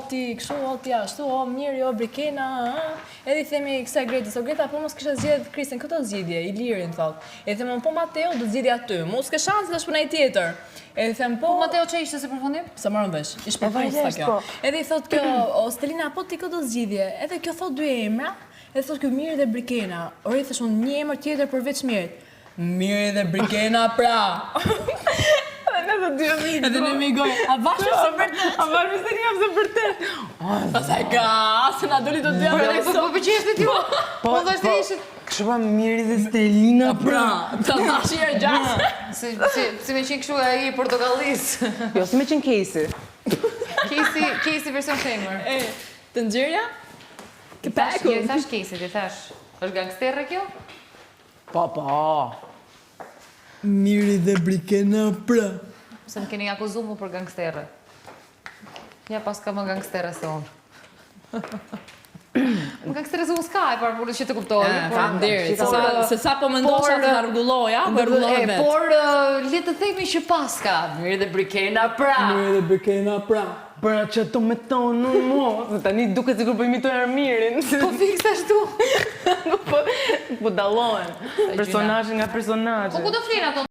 ti kështu, o ti ashtu, o Miri, o Brikena, a, edhe i themi kësaj Gretës, o Greta, po mos kisha zgjedh Krisin, këtë zgjidhje, Ilirin, thot. E i them, po Mateo, do zgjidhja ty, mu s'ke shans të shpënaj tjetër. E i them, po... Po Mateo që ishte si përfundim? S'e morëm vesh, ish për vërtet, kjo. po. Edhe i thot kjo, o Stelina, po ti këtë zgjidhje. Edhe kjo thot dy emra, edhe thot kjo Miri dhe Brikena. Ore i thash unë një emër tjetër përveç Mirit. Miri dhe Brikena pra. Dhe ne të dy mi Edhe ne mi gojë, a bashkë se vërtet? A bashkë se një se vërtet? Pastaj ka, se na doli të dyja Po, me po, po, po, që ishte ju? Po, po, po, ishit. Kështu pa Miri dhe Stelina Pra, ta thash i herë gjatë. Si, si, si me qenë kështu ai i portokallis. Jo, si me qenë Casey. Casey, Casey version femër. E, të nxjerrja? Të Thash, paku. jo, i thash Casey, i thash. Është gangsterre kjo? Po, po. Miri dhe Brikena pra. Se më keni akuzu mu për gangsterre. Ja, pas ka më gangsterre se unë. Më gangsterre se unë s'ka e parë punës që të kuptoj. por- Faleminderit. Se Por, sa se sa po mendosha por, të ta rregulloja, po e rregullova E, vetë. Por, eh, le të themi që paska. Mirë dhe Brikena pra. Miri dhe Brikena pra. Pra që to me tonë mo, se tani duket sikur po imitojnë Armirin. Po fiks ashtu. po, po dallohen. Personazhi nga personazhi. Po ku do flinë ato?